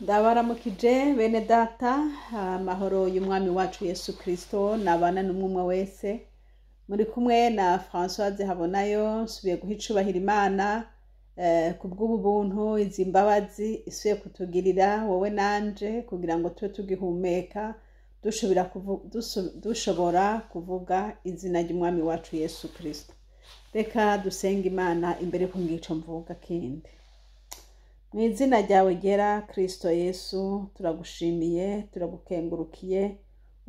Ndabaramukije bene data, amahoro y'umwami wacu Yesu Kristo nabana n'umwe wese. Muri kumwe na Françoise Habonayo, nsubiye guha icubahiro Imana kubw'ubu buntu, izi mbabazi isubiye kutugirira wowe nanje, kugira ngo tube tugihumeka, dushobora kuvuga izina ry'umwami wacu Yesu Kristo. Reka dusenge Imana imbere ko ngico mvuga kindi. Mu izina ryawe ryera Kristo Yesu, turagushimiye, turagukengurukiye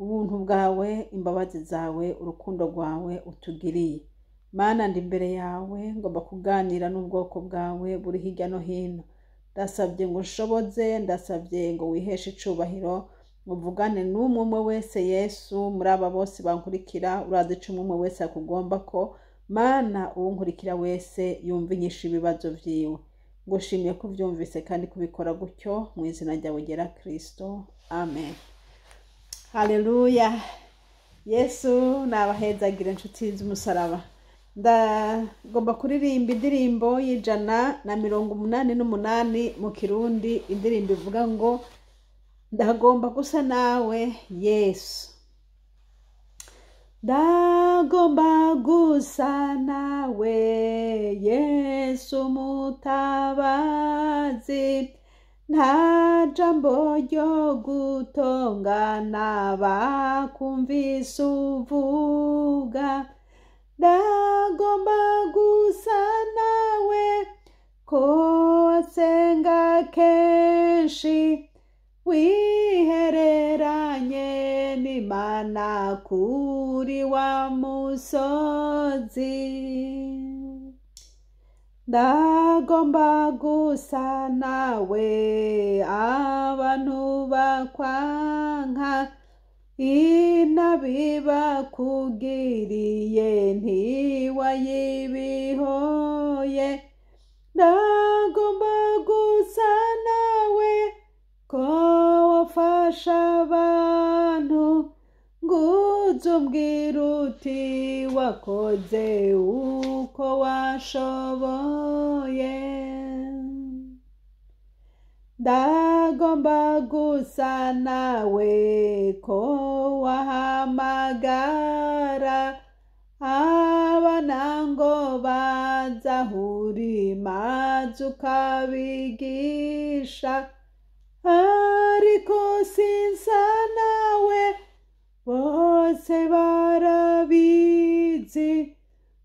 ubuntu bwawe, imbabazi zawe, urukundo rwawe utugiriye. Mana, ndi imbere yawe, ngomba kuganira n'ubwoko bwawe buri hirya no hino. Ndasabye ngo ushoboze, ndasabye ngo wiheshe icubahiro, uvugane n'umwe umwe wese Yesu, muri aba bose bankurikira, urazi ico umwe umwe wese akugomba ko. Mana, uwunkurikira wese yumva inyishu ibibazo vyiwe. Ngushimiye ko uvyumvise kandi kubikora gutyo, mu izina ryawe ryera Kristo, amen. Haleluya. Yesu nabahezagire, inshuti z'umusaraba. Ndagomba kuririmba indirimbo y'188 mu Kirundi, indirimbo ivuga ngo "Ndagomba gusa nawe Yesu". Ndagomba gusa nawe Yesu mutabazi, nta jambo ryo gutongana bakumvise uvuga. Ndagomba gusa nawe ko wasenga kenshi, wihereranye n'Imana kuri wa musozi. Ndagomba gusa nawe abantu bakwanka, inabi bakugiriye ntiwayibihoye. Ndagomba gusa nawe ko wafasha abantu, nguze umbwira uti wakoze uko washoboye. Ndagomba gusa nawe ko wahamagara abana ngo bazahure, maze ukabigisha, ariko sinsa nawe, bose barabizi.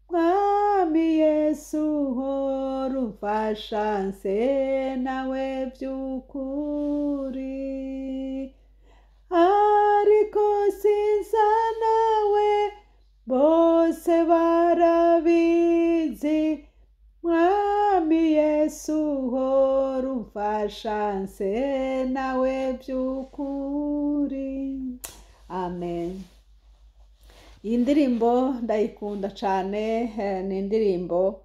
Mwami Yesu, uhora umfasha nse nawe by'ukuri, ariko sinsa nawe, bose barabizi. Mwami Yesu, uhora umfasha nse nawe by'ukuri. Amen. Iyi ndirimbo ndayikunda cyane, ni indirimbo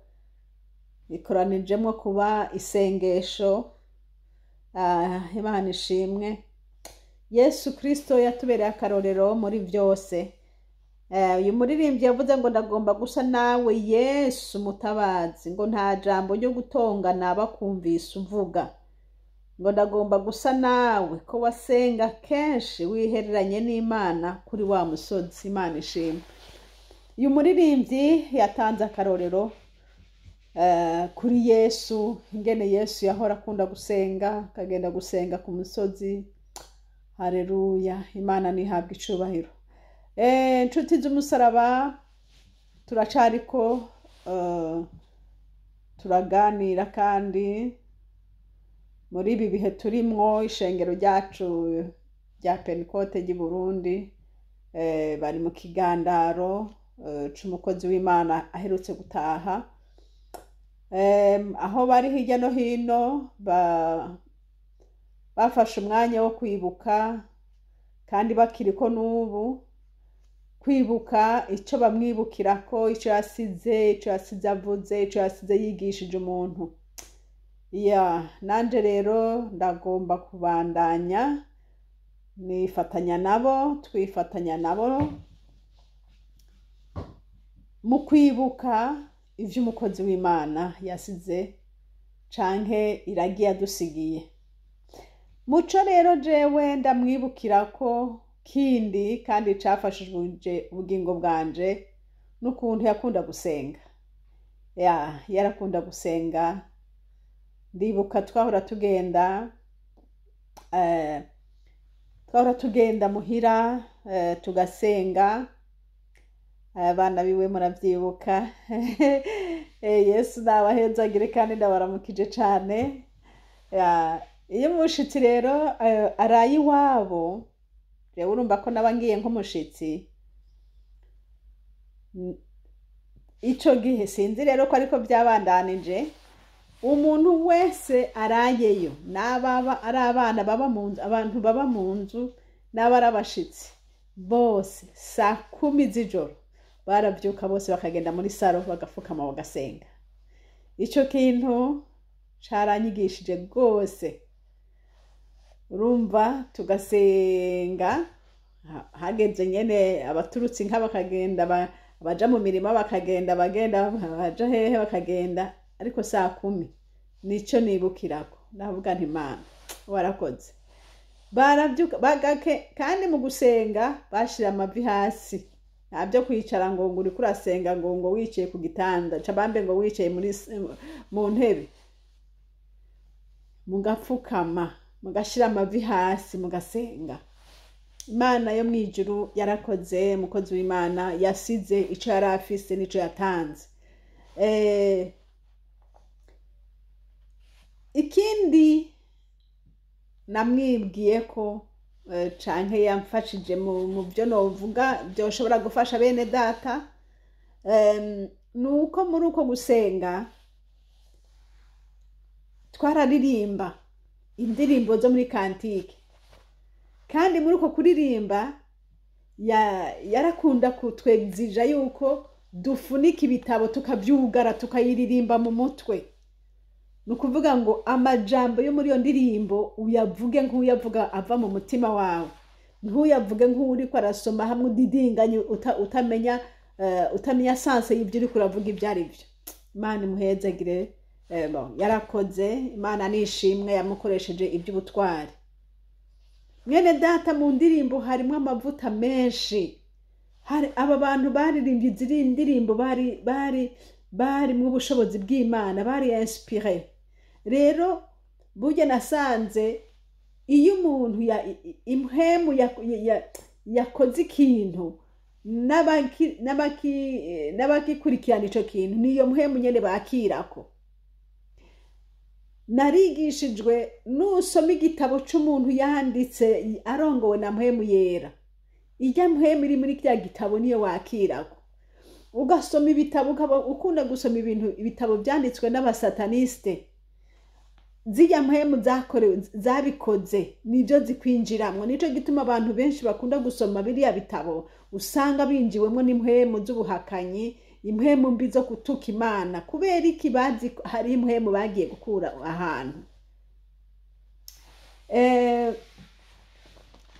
ikoranijemo kuba isengesho. Imana ishimwe. Yesu Kristo yatubereye akarorero muri byose. Uyu muririmbyi yavuze ngo "Ndagomba gusa nawe Yesu mutabazi", ngo nta jambo ryo gutongana bakumvise uvuga, ngo ndagomba gusa nawe ko wasenga kenshi, wihereranye n'Imana kuri wa musozi. Imana ishimwe. Uyu muririmbyi yatanze akarorero kuri Yesu, ingene Yesu yahora akunda gusenga, akagenda gusenga ku musozi. Hareruya, Imana ntihabwe icubahiro. Inshuti z'umusaraba, turacariko turaganira, kandi muri ibi bihe turimwo, ishengero ryacu rya Pentekote ry'i Burundi bari mu kigandaro c'umukozi w'Imana aherutse gutaha. Aho bari hirya no hino bafashe umwanya wo kwibuka, kandi bakiriko n'ubu kwibuka icyo bamwibukirako, icyo yasize, icyo yasize avuze, icyo yasize yigishije umuntu. Ya nanje rero ndagomba kubandanya nifatanya nabo, twifatanya nabo mu kwibuka ivy'umukozi w'Imana yasize canke iragi yadusigiye. Muco rero jewe ndamwibukira ko kindi kandi cafashije ubugingo bwanje n'ukuntu yakunda gusenga. Ya, yarakunda gusenga. Ndibuka twahora tugenda muhira, tugasenga. Abana biwe muravyibuka. Yesu nabahezagire kandi ndabaramukije cane. Ya, iyo umushitsi rero araye iwabo, jewe urumva ko naba ngiye nk'umushitsi. Ico gihe sinzi rero ko ariko vyabandanije, umuntu wese arayeyo, n'ababa ari abana baba mu nzu, abantu baba mu nzu, n'aba ari abashitsi bose, saa 10 z'ijoro baravyuka bose bakagenda muri salon, bagafukama, bagasenga. Ico kintu caranyigishije rwose. Urumva tugasenga, hageze nyene abaturutse inka bakagenda, abaja mu mirima bakagenda, bagenda abaja hehe bakagenda, ariko saa 10 nico nibukirako, ndavuga nti: "Imana warakoze." Baravyuka bagake, kandi mu gusenga bashira amavi hasi, nta byo kwicara ngo uriko urasenga ngo wicaye ku gitanda cabambe, ngo wicaye mu ntebe. Mugapfukama, mugashira amavi hasi, mugasenga. Imana yo mw'ijuru yarakoze. Umukozi w'Imana yasize ico yari afise n'ico yatanze. Ikindi namwibwiye ko canke yamfashije mu byo novuga byoshobora gufasha bene data, ni uko muri uko gusenga twararirimba indirimbo zo muri cantiques, kandi muri uko kuririmba yarakunda kutwegzija yuko dufunika ibitabo, tukavyugara, tukayiririmba mu mutwe. Ni ukuvuga ngo amajambo yo muri iyo ndirimbo uyavuge nk'uyavuga ava mu mutima wawe, ntuyavuge nk'uriko arasoma hamwe udidinganye, utamenya sens y'ibyo uriko uravuga ibyo ari byo. Imana imuhezagire. Bon, yarakoze. Imana nishimwe yamukoresheje iby'ubutwari. Mwene data, mu ndirimbo harimo amavuta menshi. Hari aba bantu baririmbye iziri ndirimbo bari mu bushobozi bw'Imana, bari inspiré. Rero burya nasanze iyo umuntu impwemu yakoze ikintu, n'abagikurikirana ico kintu niyo mpwemu nyene bakirako. Narigishijwe, nusoma igitabo c'umuntu yanditse arongowe na Mpwemu Yera, irya mpwemu iri muri kiriya gitabo niyo wakirako. Ugasoma ibitabo, ukaba ukunda gusoma ibintu, ibitabo vyanditswe n'abasatanistes, zirya mpwemu zakorewe zabikoze nivyo zikwinjiramwo. Nico gituma abantu benshi bakunda gusoma biriya bitabo usanga binjiwemwo n'impwemu z'ubuhakanyi, impwemu mbi zo gutuka Imana. Kubera iki? Bazi hari impwemu bagiye gukura ahantu.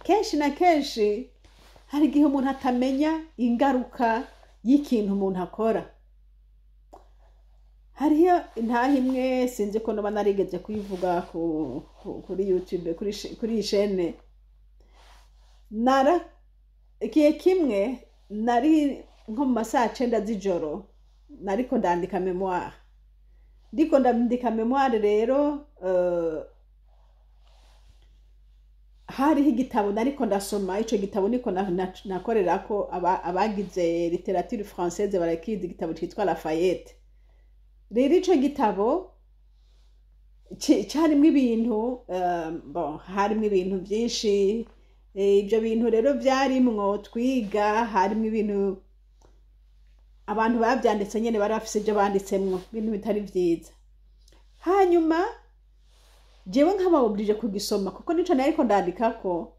Kenshi na kenshi hari igihe umuntu atamenya ingaruka y'ikintu umuntu akora. Hariho intaha imwe, sinzi ko noba narigeze kuyivuga kuri YouTube, kuri iyi chaîne. Nara igihe kimwe nari nko mu masaha 9 z'ijoro, nariko ndandika mémoire. Ndiko ndandika mémoire rero, hariho igitabo nariko ndasoma. Ico gitabo niko nakorerako. Abagize littérature française barakizi, igitabo citwa Lafayette. Rero ico gitabo carimwo ibintu, bon, harimwo ibintu vyinshi. Ivyo bintu rero vyarimwo twiga, harimwo ibintu abantu bavyanditse nyene bari bafise ivyo banditsemwo, ibintu bitari vyiza. Hanyuma jewe nkaba obligée kugisoma kuko nico nariko ndandikako.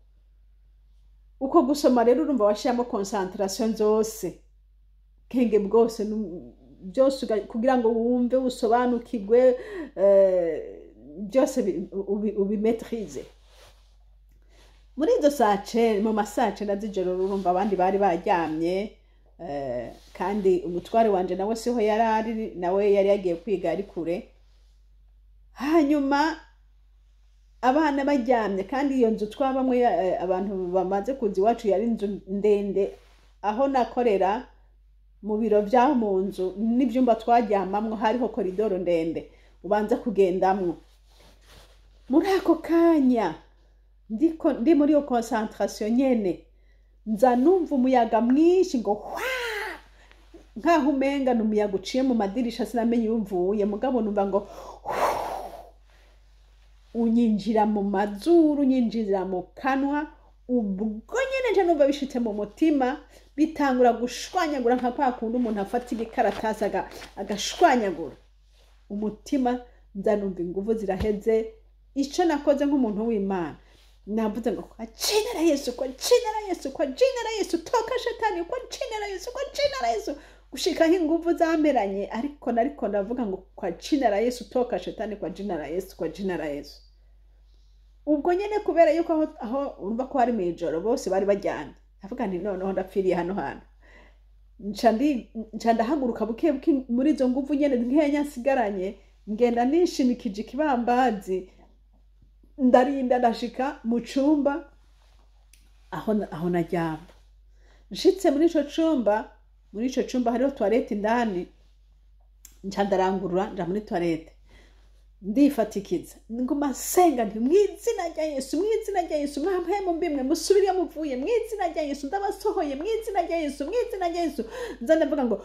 Uko gusoma rero, urumva washiramo concentration zose, ubwenge bwose, byose, kugira ngo wumve, usobanukirwe, byose ubimaîtrise. Muri izo saa cenda, mu masaa 9 z'ijoro, urumva abandi bari baryamye, kandi umutware wanje nawe siho yari ari, nawe yari yagiye kwiga ari kure. Hanyuma Abana baryamye, kandi iyo nzu twabamwe, abantu bamaze kuza iwacu, yari inzu ndende. Aho nakorera mu biro by'aho mu nzu n'ibyumba twaryamamwo hariho koridoro ndende ubanza kugendamwo. Muri ako kanya ndiko ndi muri iyo concentration nyene, nza numva umuyaga mwinshi ngo hwa, nkaho umenga ni umuyaga uciye mu madirisha. Sinamenye iyo uvuye, mugabo numva ngo unyinjira mu mazuru, unyinjira mu kanwa. Ubwo nyene nje numva bishitse mu mutima, bitangura gushwanyagura nka kwa kundi umuntu afata igikaratasi agashwanyagura umutima. Nza numva inguvu ziraheze. Ico nakoze nk'umuntu w'Imana, navuze ngo: "Kwa jina la Yesu, kwa jina la Yesu, kwa jina la Yesu, toka shetani, kwa jina la Yesu, kwa jina la Yesu," gushika inguvu zameranye. Ariko nariko ndavuga ngo: "Kwa jina la Yesu, toka shetani, kwa jina la Yesu, kwa jina la Yesu." Ubwo nyene, kubera yuko aho urumva ko hari mw'ijoro, bose bari baryamye, ndavuga nti: "Noneho ndapfiriye hano hantu." Nca ndahaguruka buke buke muri izo nguvu nyene nkenya nsigaranye, ngenda nishimikije ikibambazi, ndarinda ndashika mu cumba aho naryama. Nshitse muri ico cumba hariho toilette indani. Nca ndarangurura, nja muri toilette, ndifatikiza, nguma nsenga nti: "Mu izina rya Yesu, mu izina rya Yesu, mwampwemu mbi mwe, musubire muvuye, mu izina rya Yesu, ndabasohoye mu izina rya Yesu, mu izina rya Yesu." Nza ndavuga ngo: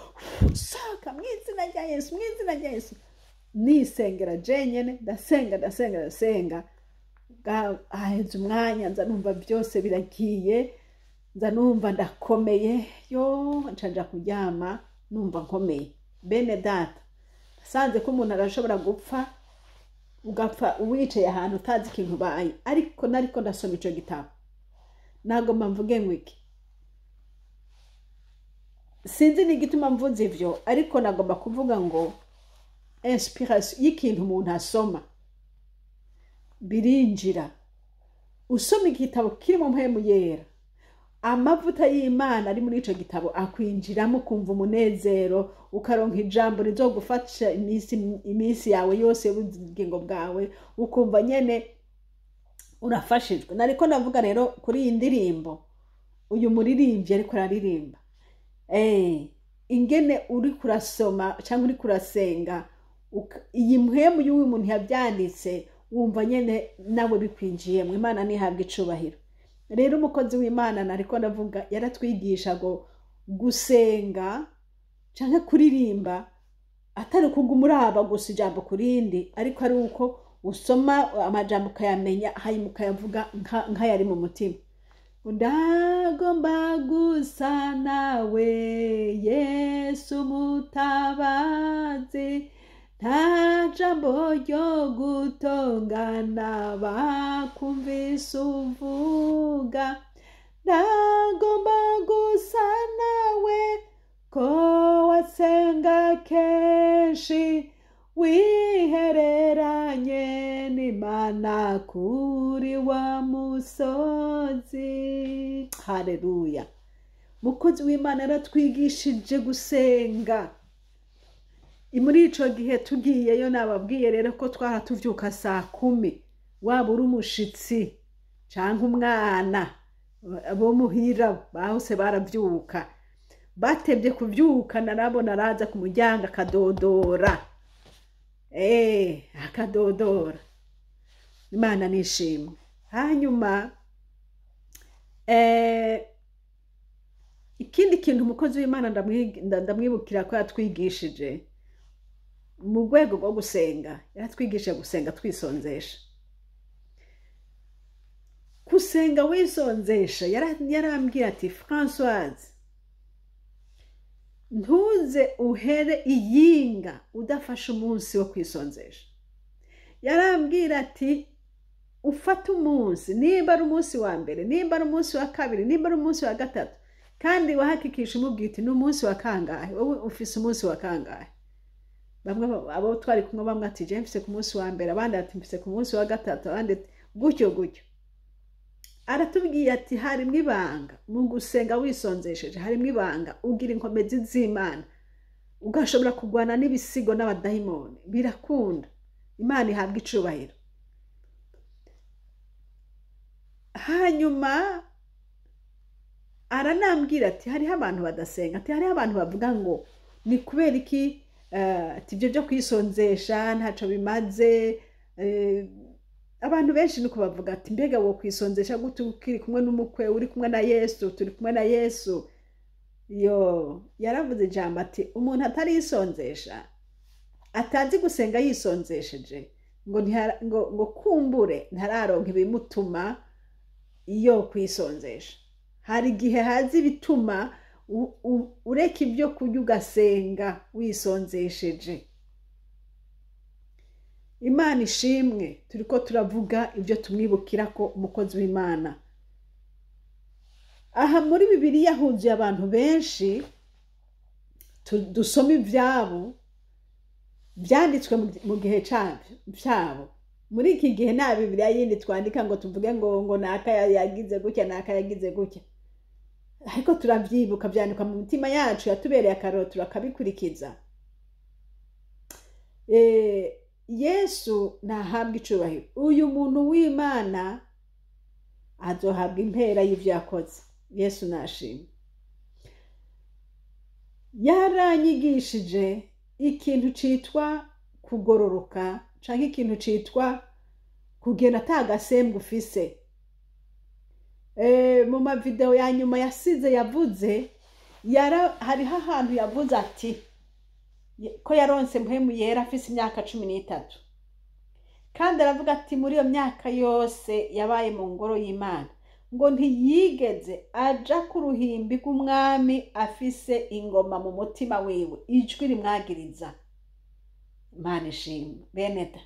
"Sohoka mu izina rya Yesu, mu izina rya Yesu." Nisengera jenyene, ndasenga, ndasenga, ndasenga. Haheze umwanya, nza numva byose biragiye, nza numva ndakomeye. Yo, nca nja kuryama numva nkomeye. Bene data, nasanze ko umuntu arashobora gupfa, ugapfa wicaye ahantu utazi ikintu ubaye. Ariko nariko ndasoma ico gitabo, nagomba mvuge ngo iki, sinzi n'igituma mvuze ivyo, ariko nagomba kuvuga ngo inspiration y'ikintu umuntu asoma birinjira. Usoma igitabo kirimo Mpwemu Yera, amavuta y'Imana ari muri ico gitabo akwinjiramo, ukumva umunezero, ukaronka ijambo rizogufasha iminsi yawe yose y'ubugingo bwawe, ukumva nyene urafashijwe. Nariko ndavuga rero kuri iyi ndirimbo, uyu muririmbyi ariko araririmba, ingene uri kurasoma cyangwa uri kurasenga, iyi mpwemu y'uyu muntu yabyanditse, wumva nyene nawe bikwinjiyemo. Imana ntihabwe icubahiro. Rero umukozi w'Imana nariko ndavuga yaratwigisha ngo gusenga canke kuririmba atari kuguma uraba gusa ijambo ku rindi, ariko ari uko usoma amajambo ukayamenya, hanyuma ukayavuga nk'ayari mu mutima. Ndagomba gusa nawe, Yesu mutabazi, nta jambo ryo gutongana bakumvise uvuga. Ndagomba gusa nawe, ko wasenga kenshi, wihereranye n'Imana kuri wa musozi. Haleluya! Mukozi w'Imana yaratwigishije gusenga. Muri ico gihe tugiyeyo, nababwiye rero ko twara tuvyuka saa 10. Waba uri umushitsi canke umwana, bo muhira bahose baravyuka. Batevye kuvyuka, narabona araza ku muryango akadodora, akadodora. Imana nishimwe. Hanyuma ikindi kintu umukozi w'Imana ndamwibukira ko yatwigishije mu rwego rwo gusenga, yaratwigishije gusenga twisonzesha. Gusenga wisonzesha, yarambwira ati: "Francoise, ntuze uhere iyinga udafashe umunsi wo kwisonzesha." Yarambwira ati: "Ufate umunsi, nimba ari umunsi wa mbere, nimba ari umunsi wa kabiri, nimba ari umunsi wa gatatu, kandi wahakikisha umubwira uti: 'Ni umunsi wa kangahe? Wowe ufise umunsi wa kangahe?'" Bamwe abo twari kumwe, bamwe ati: "Je mfise ku munsi wa mbere," abandi ati: "Mfise ku munsi wa gatatu," abandi ati gutyo gutyo. Aratubwiye ati: "Harimwo ibanga mu gusenga wisonzesheje, harimwo ibanga. Ugira inkomezi z'Imana, ugashobora kurwana n'ibisigo n'abadayimoni, birakunda." Imana ihabwa icubahiro. Hanyuma aranambwira ati hariho abantu badasenga, ati hariho abantu bavuga ngo ni kubera iki, ati ibyo byo kwisonzesha ntacyo bimaze. Abantu benshi nuko bavuga ati mbega wo kwisonzesha gute ukiri kumwe n'umukwe, uri kumwe na Yesu, turi kumwe na Yesu. Yo yaravuze ijambo ati umuntu atarisonzesha, atazi gusenga yisonzesheje, ngo kumbure ntararonka ibimutuma iyo kwisonzesha. Hari igihe hazi ibituma ureka ibyo kurya ugasenga wisonzesheje. Imana ishimwe, turiko turavuga ibyo tumwibukira ko umukozi w'Imana. Aha muri Bibiliya huzuye abantu benshi dusoma ivyabo byanditswe mu gihe cyabo. Muri iki gihe nta Bibiliya yindi twandika ngo tuvuge ngo naka yagize gutya, naka yagize gutya, ariko turavyibuka, byandikwa mu mitima yacu, yatubereye akaroro, turakabikurikiza. Yesu ntahabwa icubahiro. Uyu muntu w'Imana azohabwa impera y'ivyo yakoze. Yesu nashimwe. Yaranyigishije ikintu citwa kugororoka, canke ikintu citwa kugenda ata gasembwa ufise. Mu mavideo ya nyuma yasize yavuze, hariho ahantu yavuze ati ko yaronse Mpwemu Yera afise imyaka 13, kandi aravuga ati muri iyo myaka yose yabaye mu ngoro y'Imana ngo ntiyigeze aja ku ruhimbi rw'umwami afise ingoma mu mutima wiwe, ijwi rimwagiriza. Imana ishimwe. Beneda,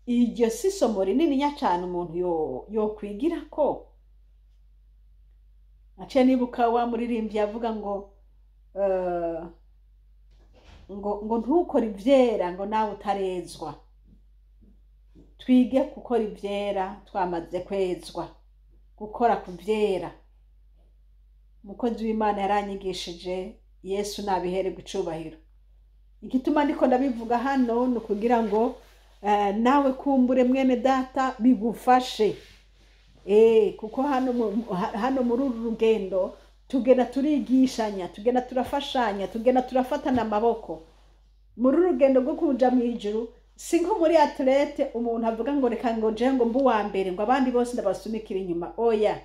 iryo si isomo rinininya cane umuntu yokwigira ko. Aciye nibuka wa muririmbyi yavuga ngo ngo ntukore ivyera ngo nawe utarezwa. Twige gukora ivyera twamaze kwezwa, gukora ku vyera. Umukozi w'Imana yaranyigishije, Yesu nabihererwe icubahiro. Igituma ndiko ndabivuga hano ni ukugira ngo nawe kumbure mwene data bigufashe. Kuko hano muri uru rugendo tugenda turigishanya, tugenda turafashanya, tugenda turafatana amaboko. Muri uru rugendo rwo kuja mu ijuru, si nko muri athlete umuntu avuga ngo reka ngo nje ngo mbe uwa mbere ngo abandi bose ndabasunikira inyuma. Oya,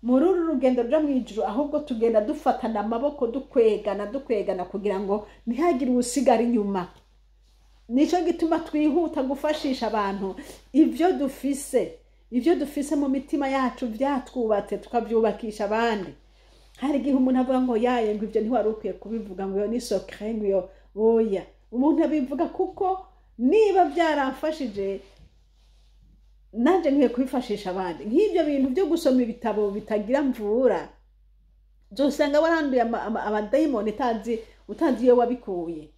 muri uru rugendo rwo mu ijuru ahubwo tugenda dufatana amaboko, dukwegana dukwegana kugira ngo ntihagire uwusigara inyuma. Nico gituma twihuta gufashisha abantu ivyo dufise, ivyo dufise mu mitima yacu vyatwubatse tukavyubakisha abandi. Hari igihe umuntu avuga ngo yaye ngo ivyo ntiwari ukwiye kubivuga, ngo iyo ni secret, ngo iyo oya. Umuntu abivuga kuko niba byaramfashije nanje nkwiye kubifashisha abandi. Nk'ibyo bintu byo gusoma ibitabo bitagira mvura, uzosanga waranduye abadayimoni utazi iyo wabikuye.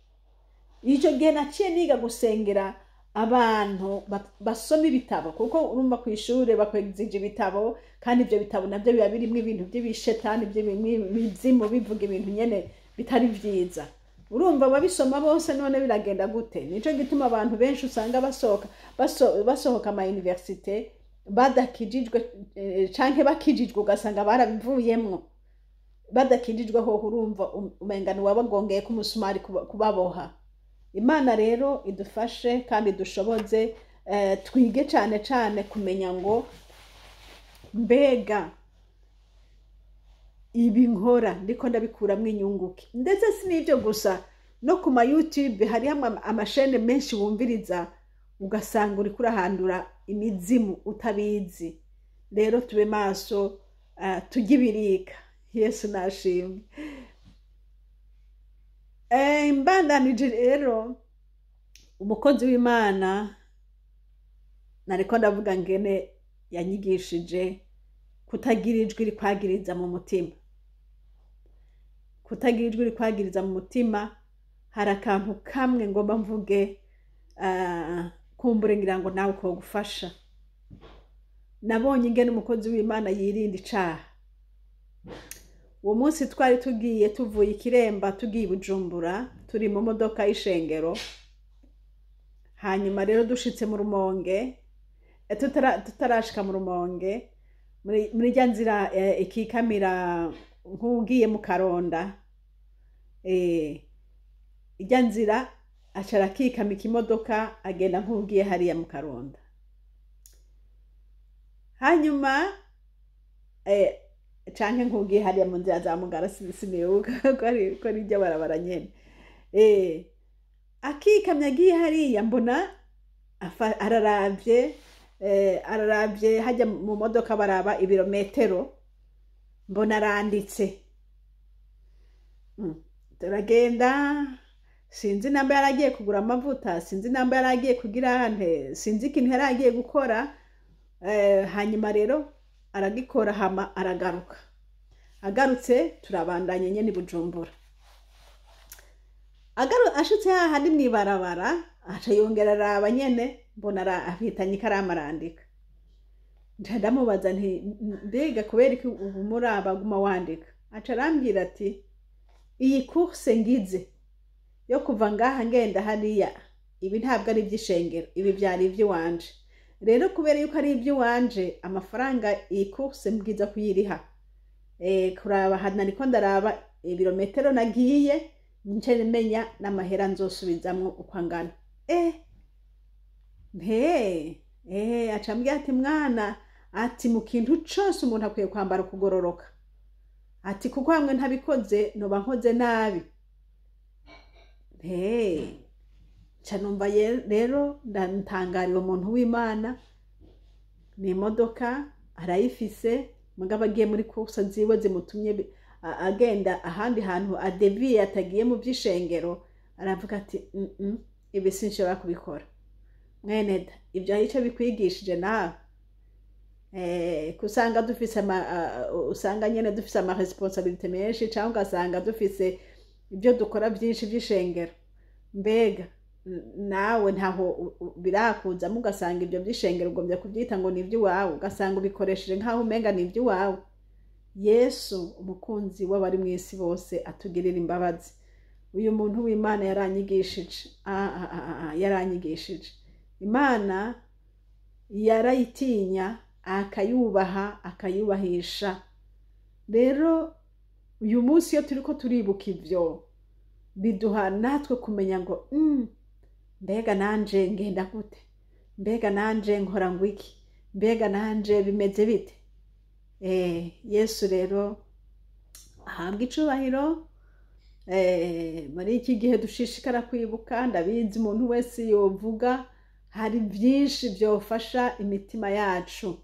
Ico gihe naciye niga gusengera abantu basoma ibitabo, kuko urumva kw'ishure bakwegizije ibitabo, kandi ivyo bitabo navyo biba birimwo ibintu vy'ibishetani, vy'imizimu, bivuga ibintu nyene bitari vyiza. Urumva ababisoma bose none biragenda gute? Nico gituma abantu benshi usanga basohoka ama universite badakijijwe, canke bakijijwe ugasanga barabivuyemwo. Badakijijwe ho urumva umenga nuwabagongeye ko umusumari kubaboha. Imana rero idufashe kandi idushoboze, twige cane cane kumenya ngo mbega ibi nkora ndiko ndabikuramwo inyunguki. Ndetse si n'ivyo gusa, no ku ma YouTube hariho amashene menshi wumviriza ugasanga uriko urahandura imizimu utabizi. Rero tube maso, turye ibirika. Yesu nashimwe. Mbandanije rero umukozi w'Imana nariko ndavuga ngene yanyigishije kutagira ijwi rikwagiriza mu mutima. Kutagira ijwi rikwagiriza mu mutima, hari akantu kamwe ngomba mvuge, kumbure ngira ngo nawe kogufasha. Nabonye ingene umukozi w'Imana yirinda icaha. Uwo munsi twari tugiye tuvuye Ikiremba tugiye Bujumbura, turi mu modoka y'ishengero. Hanyuma rero dushitse mu Rumonge, Tutarashika mu Rumonge, muri rya nzira ikikamira nk'ugiye mu Karonda, irya nzira aca arakikamika imodoka, agenda nk'ugiye hariya mu Karonda. Hanyuma canke nk'ugiye hariya mu nzira za Mugara, sinibuka ko ari iryo barabara nyene. Akikamye agiye hariya, mbona araravye, araravye hajya mu modoka baraba ibirometero, mbona aranditse. Turagenda, sinzi namba yaragiye kugura amavuta, sinzi namba yaragiye kugira nte, sinzi ikintu yaragiye gukora. Hanyuma rero aragikora, hama aragaruka. Agarutse turabandanya nyene i Bujumbura. Ashitse hahandi mw'ibarabara, aca yongera araba nyene, mbona ahitanye ikaramu arandika. Nca ndamubaza nti: "Mbega kubera iki ubu muraba guma wandika?" Aca arambwira ati: "Iyi course ngize yo kuva ngaha ngenda hariya, ibi ntabwo ari iby'ishengero, ibi byari iby'iwanje. Rero kubera yuko ari iby'iwanje, amafaranga iyi course mbwiza kuyiriha." Kuraba hano nariko ndaraba ibirometero nagiye, nce menya n'amahera nzosubizamwo uko angana. Nte aca ambwira ati: "Mwana," ati, "mu kintu cose umuntu akwiye kwambara ukugororoka," ati, "kuko hamwe ntabikoze noba nkoze nabi." Nte nca numva rero ndantangarira umuntu w'Imana. Ni imodoka arayifise, mugabo agiye muri course ziwe zimutumye agenda ahandi hantu adeviye, atagiye mu by'ishengero, aravuga ati: Ibi sinshobora kubikora." Mwene da, ibyo hari icyo bikwigishije nawe? Usanga dufise usanga nyene dufise ama responsabilité menshi, cyangwa ugasanga dufise ibyo dukora byinshi by'ishengero. Mbega nawe ntaho birakuzamo, ugasanga ibyo by'ishengero ugombye kubyita ngo ni iby'iwawe, ugasanga ubikoresheje nk'aho umenga ni iby'iwawe? Yesu umukunzi w'abari mu isi bose atugirira imbabazi. Uyu muntu w'Imana yaranyigishije. Yaranyigishije. Imana yarayitinya, akayubaha, akayubahisha. Rero uyu munsi iyo turiko turibuka ivyo, biduha natwe kumenya ngo mbega nanje ngenda gute? Mbega nanje nkora ngo iki? Mbega nanje bimeze bite? Yesu rero ahabwa icubahiro. Muri iki gihe dushishikara kwibuka, ndabizi umuntu wese yovuga, hari byinshi byofasha imitima yacu.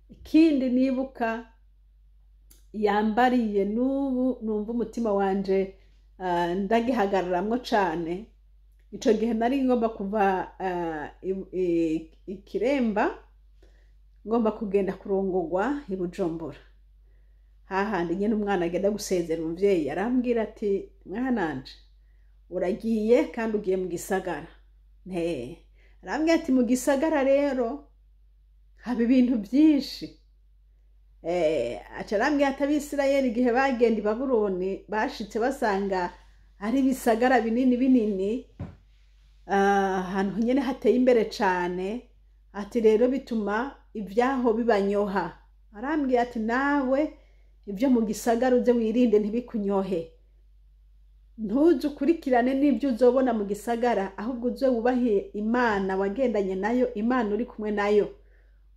Ikindi nibuka yambariye, n'ubu numva umutima wanje ndagihagararamwo cane. Ico gihe nari ngomba kuva Ikiremba, ngomba kugenda kurongogwa i Bujumbura, hahandi nyene umwana agenda gusezera umuvyeyi. Arambwira ati: "Mwananje, uragiye kandi ugiye mu gisagara." Nte arambwira ati: "Mu gisagara rero haba ibintu byinshi." Aca arambwira ati: "Abisirayeli igihe bagenda i Babuloni, bashitse basanga ari ibisagara binini binini, ahantu nyene hateye imbere cane." Ati: "Rero bituma ibyaho bibanyoha." Arambwira ati: "Nawe ibyo mu gisagara uze wirinde ntibikunyohe, ntuze ukurikirane n'ibyo uzobona mu gisagara, ahubwo uze wubahe Imana wagendanye nayo, Imana uri kumwe nayo.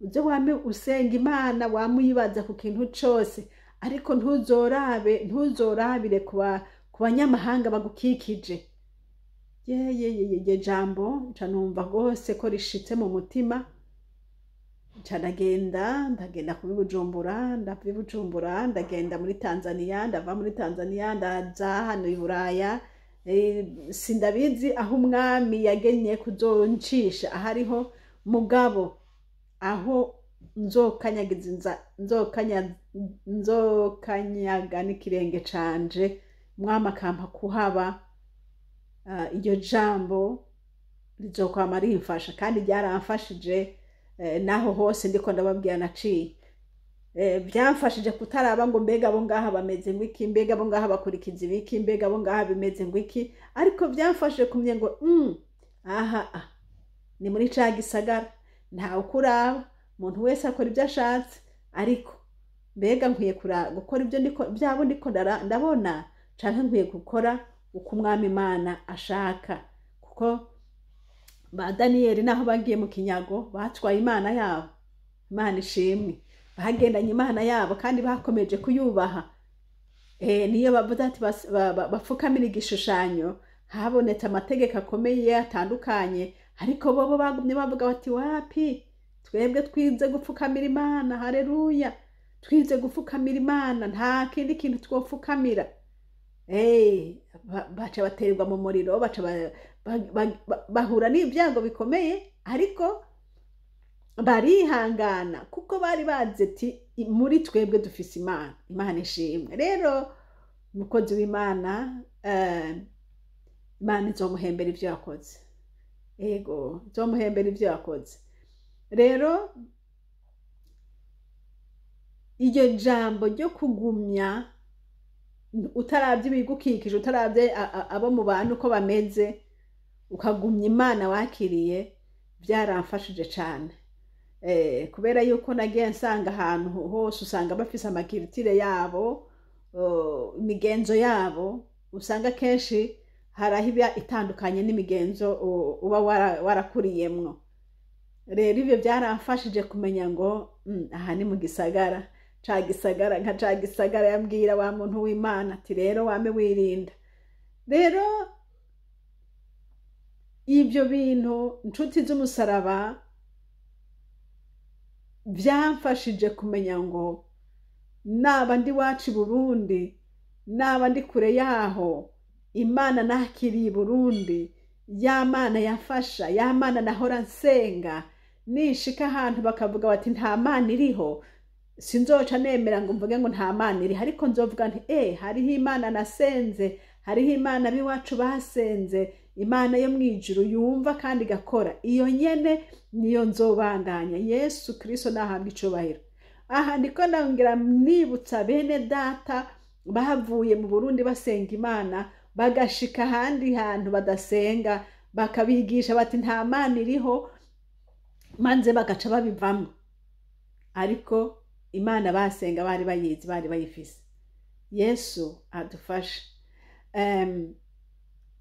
Uze wame usenga Imana, wame uyibaza ku kintu cose, ariko ntuzorabe, ntuzorabire ku banyamahanga bagukikije." Yeyeyeye, jambo nca numva rwose ko rishitse mu mutima. Nca ndagenda, ndagenda kuba i Bujumbura, ndava i Bujumbura ndagenda muri Tanzania, ndava muri Tanzania ndaza hano i Buraya. Sindabizi aho umwami yagenye kuzoncisha ahariho, mugabo aho nzokanyagiza, nzokanyaga n'ikirenge canje, mwami akampa kuhaba, iryo jambo rizokwama rimfasha, kandi ryaramfashije. Naho hose ndiko ndababwira naciye, byamfashije kutaraba ngo mbega abo ngaha bameze ngo iki, mbega abo ngaha bakurikiza ibiki, mbega abo ngaha bimeze ngo iki, ariko byamfashije kumenya ngo aha ni muri ca gisagara. Ntawe ukuraba, umuntu wese akora ibyo ashatse. Ariko mbega nkwiye gukora ibyo byabo ndiko ndabona, canke nkwiye gukora uko Umwami Imana ashaka? Kuko ba Daniyeli naho bagiye mu kinyago, batwaye Imana yabo. Imana ishimwe, bagendanye Imana yabo kandi bakomeje kuyubaha. Niyo bavuze ati bapfukamira igishushanyo, habonetse amategeko akomeye atandukanye, ariko bobo bagumye bavuga bati: "Wapi, twebwe twize gupfukamira Imana." Haleluya! Twize gupfukamira Imana, nta kindi kintu twopfukamira. Baca baterwa mu muriro, baca bahura n'ibyago bikomeye, ariko barihangana kuko bari bazi ati: "Muri twebwe dufise Imana." Imana ishimwe. Rero umukozi w'Imana, Imana izomuhembera ibyo yakoze. Ego, izomuhembera ibyo yakoze. Rero iryo jambo ryo kugumya utarabye ibigukikije, utarabye abo mu bantu uko bameze, ukagumya Imana wakiriye, byaramfashije cane. Kubera yuko nagiye nsanga ahantu hose usanga bafise ama culture yabo, imigenzo yabo, usanga kenshi hari aho iba itandukanye n'imigenzo uba warakuriyemwo. Rero ibyo byaramfashije kumenya ngo aha ni mu gisagara ca gisagara, nka ca gisagara yabwira wa muntu w'Imana ati: "Rero wame wirinda." Rero ibyo bintu, nshuti z'umusaraba, byamfashije kumenya ngo naba ndi wacu i Burundi, naba ndi kure yaho, Imana nakiriye i Burundi, ya Mana yafasha, ya Mana nahora nsenga, nishika ahantu bakavuga bati: "Nta Mana iriho," sinzoca nemera ngo mvuge ngo nta Mana iriho, ariko nzovuga nti: "Hariho Imana nasenze, hariho Imana b'iwacu basenze, Imana yo mu ijuru yumva kandi igakora. Iyo nyene niyo nzobandanya." Yesu Kristo nahabwa icubahiro. Aha ndiko ndongera nibutsa bene data bavuye mu Burundi basenga Imana, bagashika ahandi hantu badasenga, bakabigisha bati: "Nta Mana iriho," maze bagaca babivamwo. Ariko Imana basenga bari bayizi, bari bayifise. Yesu adufashe.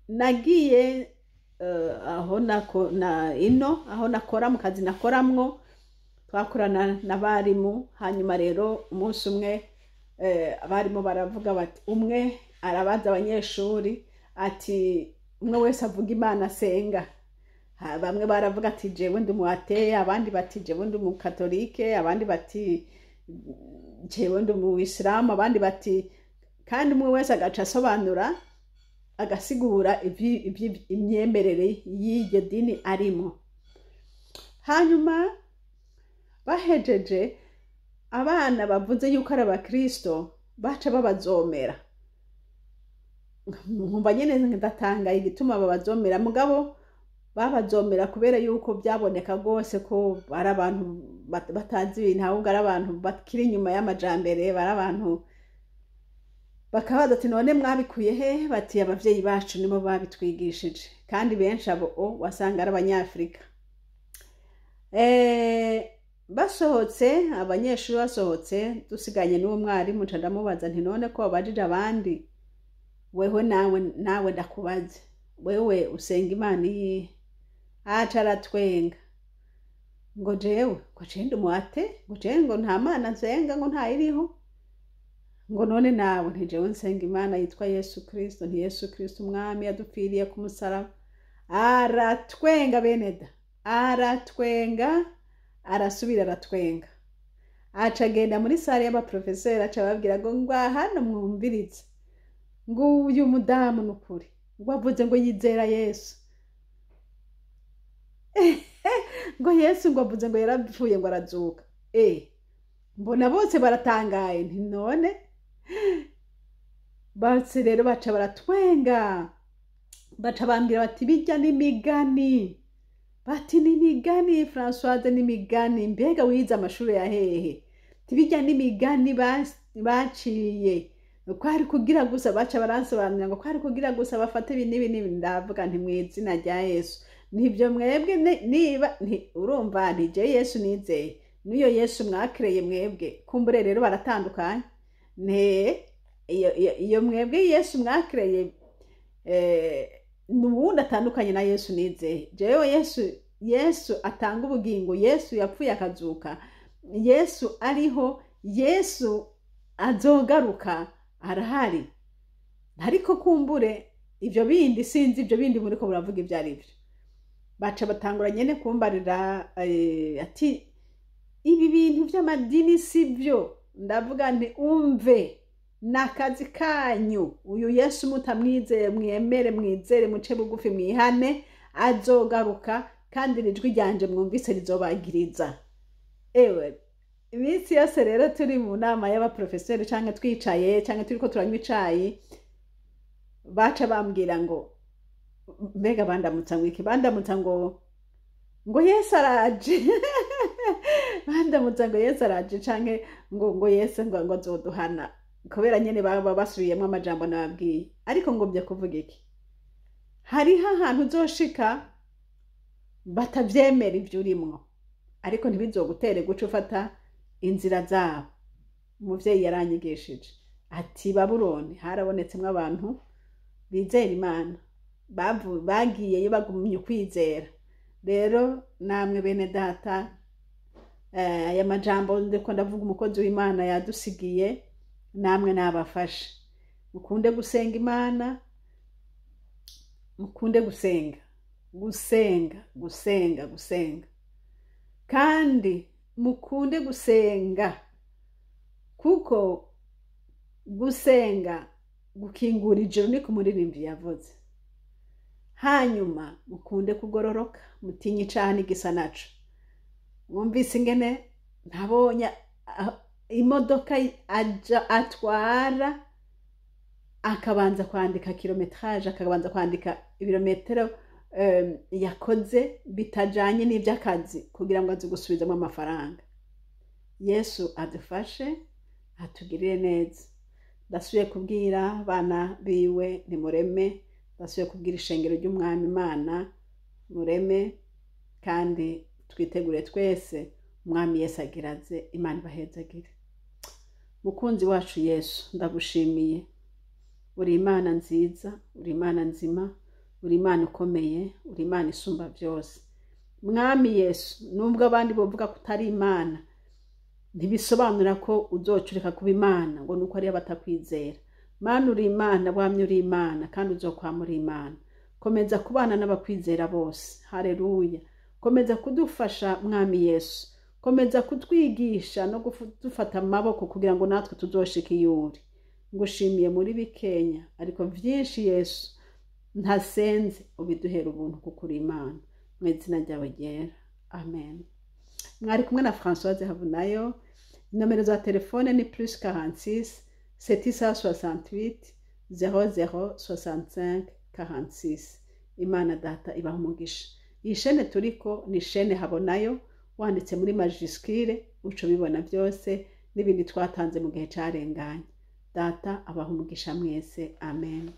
Nagiye aho nako na ino aho nakora mu kazi nakoramwo, twakorana n'abarimu. Hanyuma rero umunsi umwe abarimu baravuga bati, umwe arabaza abanyeshuri ati: "Umwe wese avuga Imana asenga." Bamwe baravuga ati: "Jewe ndi umu athée," abandi bati: "Jewe ndi umukatolike," abandi bati: "Jewe ndi umuyisilamu," abandi bati, kandi umwe wese agaca asobanura, agasigura imyemerere y'iryo dini arimo. Hanyuma bahejeje, abana bavuze yuko ari abakristo baca babazomera. Nkumva nyene ndatangaye igituma babazomera, mugabo babazomera kubera yuko byaboneka rwose ko ari abantu batazi ibintu, ahubwo ari abantu bakiri inyuma y'amajambere. Bari abantu bakabaza ati: "None mwabikuye he?" Bati: "Abavyeyi bacu nibo babitwigishije." Kandi benshi abo wasanga ari Abanyafurika. Basohotse, abanyeshuri basohotse, dusiganye n'uwo mwarimu, nca ndamubaza nti: "None ko wabajije abandi, wewe nawe ndakubaze, wewe usenga Imana iyihe?" Aca aratwenga ngo: "Jewe," ngo: "jewe ndi umu athée," ngo: "Jewe," ngo: "nta Mana nsenga," ngo: "ntayiriho." Ngo: "None nawe?" Nti: "Jewe nsenga Imana yitwa Yesu Kristo." Nti: "Yesu Kristo Umwami yadupfiriye ku musaraba." Aratwenga beneda, aratwenga, arasubira aratwenga, aca agenda muri salle y'abaprofeseri, aca ababwira ngo: "Ngwa hano mwumvirize," ngo: "uyu mudamu ni ukuri," ngo: "avuze ngo yizera Yesu," ngo: "Yesu," ngo: "avuze ngo yarapfuye, ngo arazuka." Mbona bose baratangaye. Nti: "None?" Bose rero baca baratwenga, baca bambwira bati: "Bijya n'imigani," bati: "N'imigani, Francoise, n'imigani. Mbega wize amashuri ya hehe?" Tibijya n'imigani baciye, kwari kugira gusa, baca baransobanurira ngo kwari kugira gusa bafate ibi n'ibi n'ibi. Ndavuga nti: "Mu izina rya Yesu." Nibyo mwebwe niba urumva nti Yesu nizeye n'iyo Yesu mwakireye mwebwe, kumbure rero baratandukanye. Iyo mwebwe Yesu mwakireye n'ubundi atandukanye na Yesu nizeye. Jewe Yesu atanga ubugingo, Yesu yapfuye akazuka, Yesu ariho, Yesu azogaruka, arahari. Ariko kumbure ibyo bindi sinzi, ibyo bindi muriko muravuga ibyo ari byo. Baca batangura nyene kumbarira ati ibi bintu by'amadini si byo. Ndavuga nti umve, nakazi kanyu, uyu Yesu mutamwizeye mwemere, mwizere, muce bugufi, mwihane, azogaruka kandi ijwi ryanje mwumvise rizobagiriza. Ewe iminsi yose rero turi mu nama y'abaprofeseri canke twicaye canke turiko turanywa icayi, baca bambwira ngo mbega bandamutsa ngo iki, bandamutsa ngo Yesu araje, bandamutsa ngo Yesu araje canke ngo Yesu ngo azoduhana, kubera nyene baba basubiyemwo amajambo nababwiye. Ariko ngomvye kuvuga iki, hariho ahantu uzoshika batavyemera ivyo urimwo, ariko ntibizogutere guca ufata inzira zabo. Umuvyeyi yaranyigishije ati Babuloni harabonetsemwo abantu bizera Imana, bagiyeyo bagumye ukwizera. Rero namwe bene data, aya majambo ndiko ndavuga umukozi w'Imana yadusigiye, namwe nabafashe. Mukunde gusenga Imana, mukunde gusenga, gusenga, gusenga, gusenga, kandi mukunde gusenga, kuko gusenga gukingura ijuru, niko umuririmbyi yavuze. Hanyuma mukunde kugororoka, mutinye icaha n'igisa naco. Mwumvise ingene ntabonye imodoka aja atwara, akabanza kwandika kilometrage, akabanza kwandika ibirometero yakoze bitajanye n'ivy'akazi, kugira ngo aze gusubizamo amafaranga. Yesu adufashe, atugirire neza. Ndasubiye kubwira abana biwe nimureme, ndasubiye kubwira ishengero ry'Umwami Imana mureme, kandi twitegure twese Umwami Yesu agiraze. Imana ibahezagire. Mukunzi wacu Yesu, ndagushimiye, uri Imana nziza, uri Imana nzima, uri Imana ikomeye, uri Imana isumba byose. Mwami Yesu, nubwo abandi bovuga ko utari Imana, ntibisobanura ko uzocureka kuba Imana ngo nuko ari abatakwizera. Mana uri Imana, wamye uri Imana, kandi uzokwama uri Imana. Komeza kubana n'abakwizera bose. Haleluya. Komeza kudufasha Mwami Yesu, komeza kutwigisha no kudufata amaboko kugira ngo natwe tuzoshike iyo uri. Ngushimiye muri bikenya, ariko vyinshi Yesu ntasenze, ubiduhera ubuntu kuko uri Imana. Mu izina ryawe ryera, amen. Mwari kumwe na Françoise Havunayo. Nomero za telefone ni plus 46 768 00 65 46. Imana data ibaha umugisha. Iyi shene turiko ni shene Habonayo, wanditse muri majuscule uco bibona byose n'ibindi twatanze mu gihe carenganye. Data abaha umugisha mwese, amen.